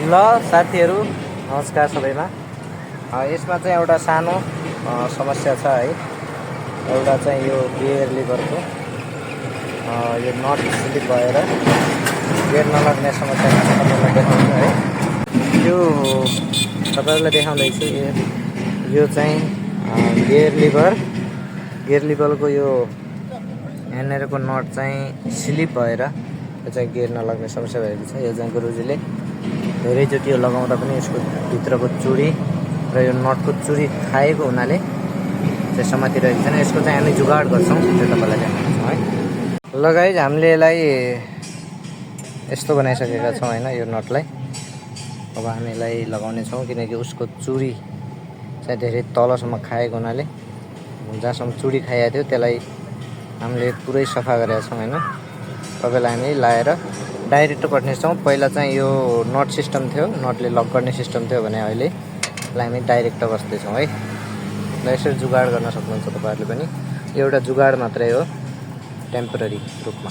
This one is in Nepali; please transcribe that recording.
ल साथीहरू नमस्कार सबैमा। यसमा चाहिँ एउटा सानो समस्या छ है। एउटा चाहिँ यो गियर लिभरको यो नट स्लिप भएर गियर नलाग्ने समस्या तपाईँलाई देखाउँछु है। यो तपाईँलाई देखाउँदैछु। यो चाहिँ गियर लिभरको यो यहाँनिरको नट चाहिँ स्लिप भएर यो चाहिँ गियर नलाग्ने समस्या भएको छ। यो चाहिँ गुरुजीले धेरैचोटि यो लगाउँदा पनि यसको भित्रको चुडी र यो नटको चुडी खाएको हुनाले चाहिँ समातिरहेको छैन। यसको चाहिँ हामी जुगाड गर्छौँ, त्यो तपाईँलाई देखाउँछौँ है। ल गाइज, हामीले यसलाई यस्तो बनाइसकेका छौँ होइन। यो नटलाई अब हामी यसलाई लगाउने छौँ, किनकि उसको चुडी चाहिँ धेरै तलसम्म खाएको हुनाले जहाँसम्म चुडी खाएको थियो त्यसलाई हामीले पुरै सफा गरेका छौँ होइन। तपाईँलाई हामी लाएर डाइरेक्ट पठाउनेछौँ। पहिला चाहिँ यो नट सिस्टम थियो, नटले लक गर्ने सिस्टम थियो भने अहिले यसलाई हामी डाइरेक्ट बस्दैछौँ है। र यसरी जुगाड गर्न सक्नुहुन्छ तपाईँहरूले पनि। एउटा जुगाड मात्रै हो, टेम्पोररी रूपमा।